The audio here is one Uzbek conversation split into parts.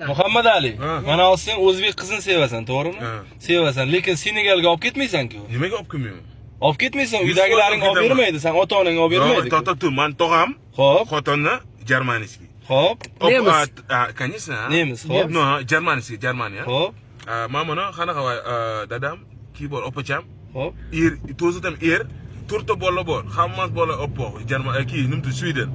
Muhammad Ali, Ha. mana hozir sen o'zbek qizini sevasan, to'g'rimi? Ha. Sevasan, lekin Senegalga olib ketmaysan-ku. Nimaga olib kelmayman? Olib ketmaysan, Yuz uydagilaring foiz olib olib ketaman. bermaydi, san ota-onang olib Yo'q, bermaydi. to'xta tur, man tog'am Xo'p, xotini germanский. xo'p, Nemis. Конечно. Nemis, xo'p. No, germanский, Germaniya. Xo'p, Man buni qanaqa dadam, keyin bor opacham, xo'p. Er, to'zidan er, to'rtta bola bor. Hammasi bola oppoq. German, keyin nimdi Sweden.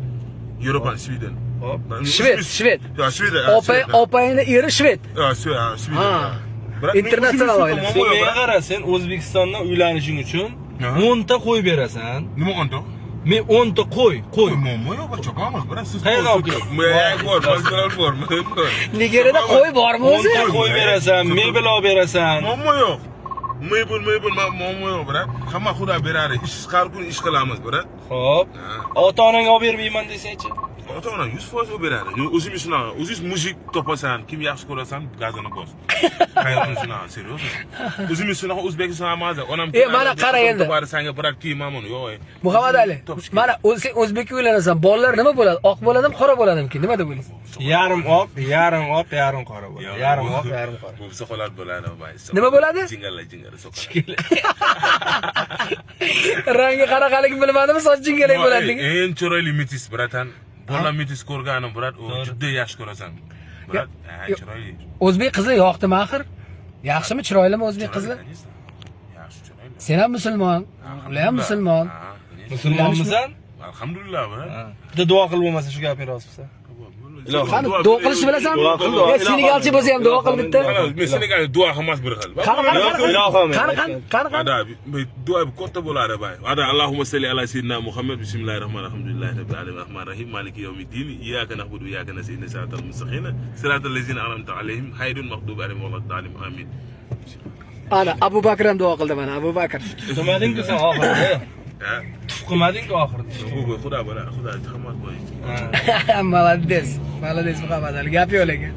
Yevropa, Sweden. Xo'p. Shved, shved. Ya, Sweden. Opa, opangni eri shved. Ha, Sweden. Ha. Брат, Internatsional oila. Sen menga qara, sen O'zbekistondan uylanishing uchun Ha. 10 ta qo'y berasan. Nima o'nta? Men 10 ta qo'y, qo'y. Muammo yo'q, chopamiz, брат, siz. Qayerdan olib kelib? Bor, bor, bor, bor. Nigeriyada qo'y bormi 10 o'zi? ta qo'y berasan, mebel olib berasan. Muammo yo'q. Mebel, mebel, muammo yo'q, брат. Hamma Xudo beradi. Ish har kun ish qilamiz, брат. Xo'p. Ha. Ota-onang olib bermayman desangchi? Ota-ona 100% olib beradi. O'zing shunaqa, o'zingiz мужик topasan, kim yaxshi ko'rasan, gazini bos. Hayotim shunaqa, серьезно. O'zimiz shunaqa O'zbekiston emas. Onam E, mana qara endi. Topari sanga брат kiyman buni, yo'q. Muhammad Ali, Topish kerak. mana sen o'zbekka uylanasan, bolalar nima bo'ladi? Oq bo'ladimi, qora bo'ladimi? Nima deb o'ylaysan? Yarim oq, yarim oq, yarim qora bo'ladi. Yarim oq, yarim qora. Bu soqollar bo'ladi, bay. Nima bo'ladi? Jingala, jingala soqollar. Rangi qanaqaligi bilmadimi, soch jingalak bo'ladi degan. Eng chiroyli метис, братан. Bola метис ko'rganim, брат, u juda yaxshi ko'rasan. Брат, ha, chiroyli. O'zbek qizi yoqdimi axir? Yaxshimi, chiroylimi o'zbek qizi? Конечно. Yaxshi, chiroyli. Sen ham musulmon, ular ham musulmon. Ha, конечно. Musulmonmisan? Alhamdulillah, брат. Bitta duo qilib bo'lmasa shu gaping rost bo'lsa. Ilohim. Qani duo qilishni bilasanmi? Duo qil, duo. E, senegalcha bo'lsa ham duo qil bitta. Qani, men Senegal duo qilmas bir xil. Qani, qani, qani. Ilohim. Qani, qani, qani, qani. Ada, duo katta bo'ladi, bay. Ada, Allahumma salli ala sayyidina Muhammad. Bismillahir rohmanir rohim. Alhamdulillahi rabbil alamin. Arrahmanir rohim. Maliki yawmiddin. Iyyaka na'budu wa iyyaka nasta'in. Siratal mustaqim. Siratal ladzina an'amta alayhim ghayril maghdubi alayhim waladdallin. Amin. Ana Abu Bakr ham duo qildi mana, Abu Bakr. Qilmading-ku sen oxirida. Ha? Tuf qilmading-ku oxirida. Bu Xudo bo'ladi, Xudo hamma bo'yicha. Ha. Молодец. Молодец Muhammad Ali. Gap yo'q lekin.